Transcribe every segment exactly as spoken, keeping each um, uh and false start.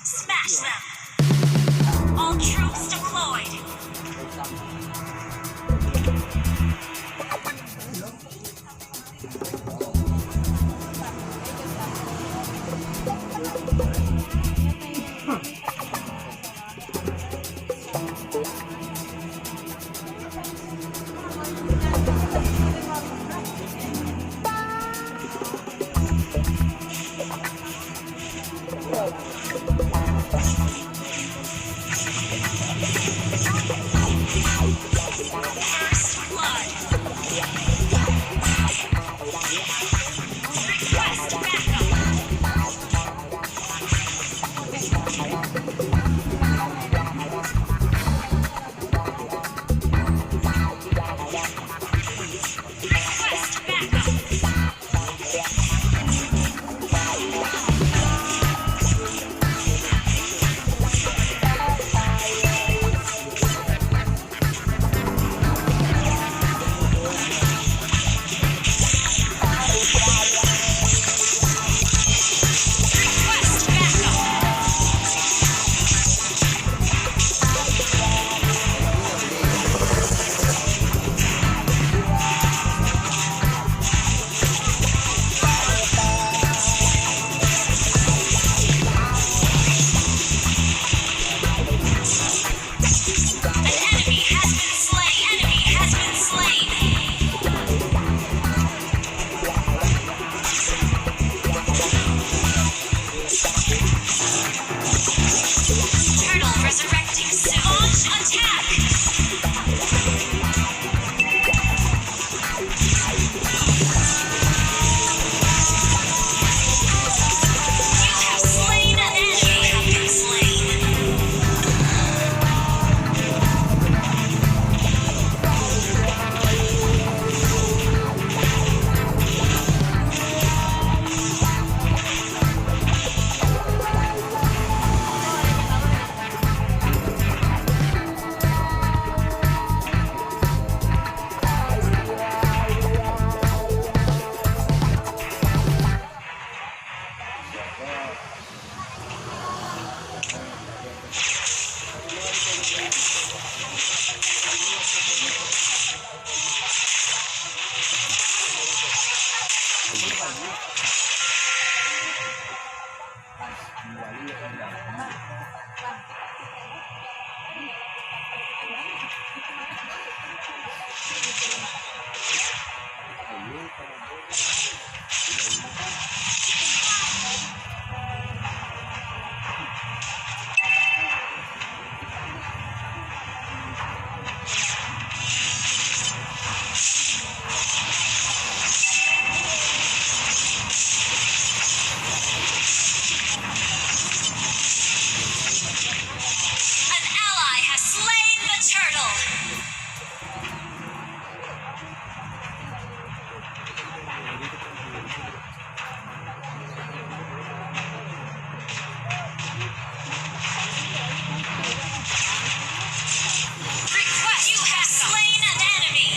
Smash them. All troops deployed. An enemy has been slain. Enemy has been slain. Turtle resurrecting soon. Launch attack. You have slain an enemy. You have been slain. An ally has slain the turtle. Request, you have slain an enemy.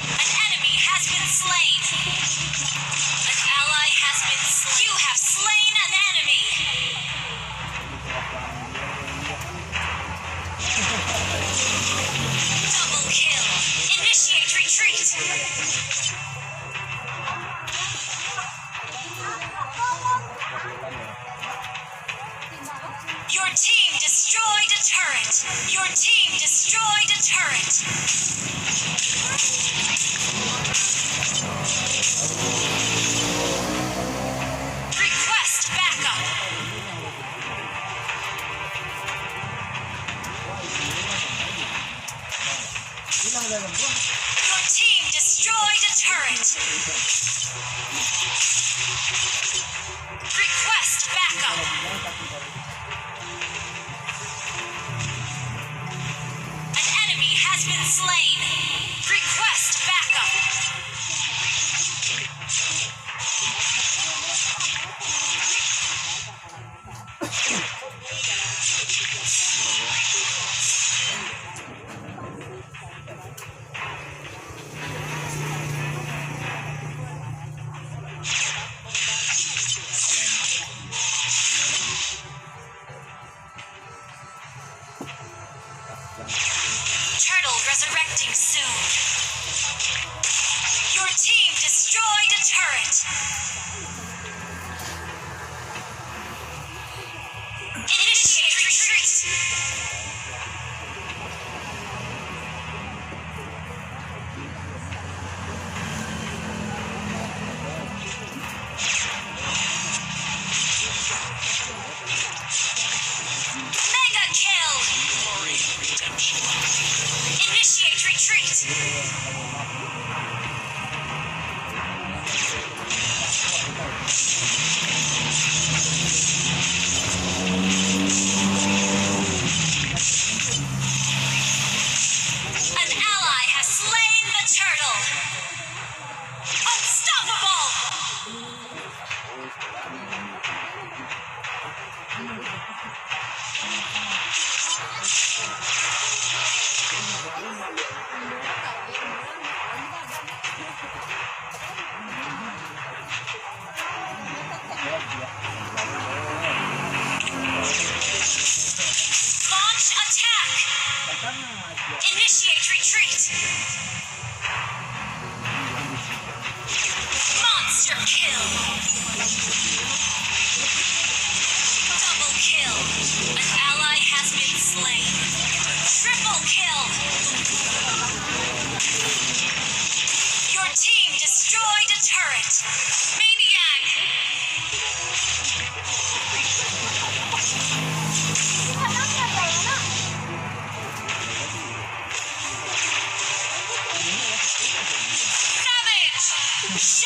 An enemy has been slain. An ally has been sl-, you have slain an enemy. Double kill. Initiate retreat. Your team destroyed a turret. Your team destroyed a turret. Request backup. Your team destroyed a turret. Request backup. An enemy has been slain. Request backup. Kill. Double kill. An ally has been slain. Triple kill. Your team destroyed a turret. Maniac. Savage.